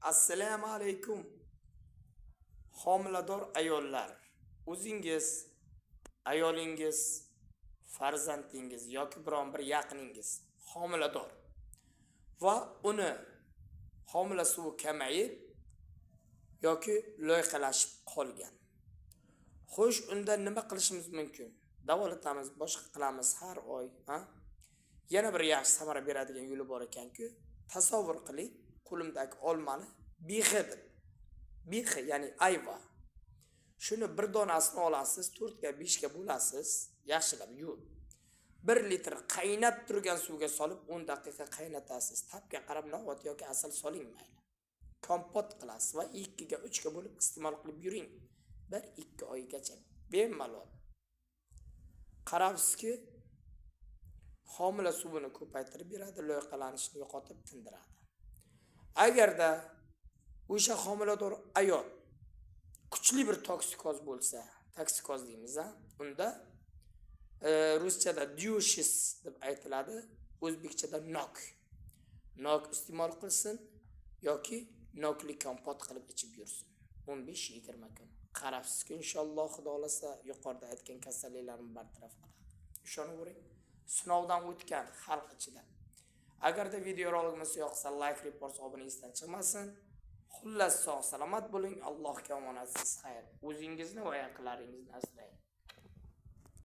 Assalomu alaykum. Homilador ayollar, o'zingiz, ayolingiz, farzandingiz yoki biron bir yaqiningiz homilador va uni homila suvi kamayib yoki loyqalashib qolgan. Xo'sh, unda nima qilishimiz mumkin? Davolatamiz, boshqa qilamiz har oy, ha? Yana bir yaxshi samara beradigan yo'li bor ekan-ku. Tasavvur qiling, qo'limdagi olmani bexi deb. Bexi, ya'ni ayva. Shuni bir donasini olasiz, 4 ga 5 ga bo'lasiz, yaxshilab yuvib. 1 litr qaynab turgan suvga solib 10 daqiqa qaynatasiz. Tabga qarab novot yoki asal soling mayli. Kompot qilasiz va 2 ga 3 ga bo'lib iste'mol qilib yuring. 1-2 oygacha bemalol. Qarabsizki, homila suvini ko'paytirib beradi, loyqalanishni yo'qotib tindiradi. Agarda o'sha homilador ayol kuchli bir toksikoz bo'lsa, toksikoz deymiz, a, unda ruschada дьюшис deb aytiladi, o'zbekchada nok. Nok iste'mol qilsin yoki nokli kompot qilib ichib yursin. 15-20 kun. Qarabsizki, inshaalloh, Xudo xolasa, yuqorida aytgan kasalliklarni bartaraf qiladi. Ishonavering. Sinovdan o'tgan xalq ichida. Agarda videorolikimiz yoqsa, layk, repost, obuna esdan chiqmasin. Xullas, sog' salomat bo'ling. Allohga omonatsiz, xayr. O'zingizni va yaqinlaringizni asrang.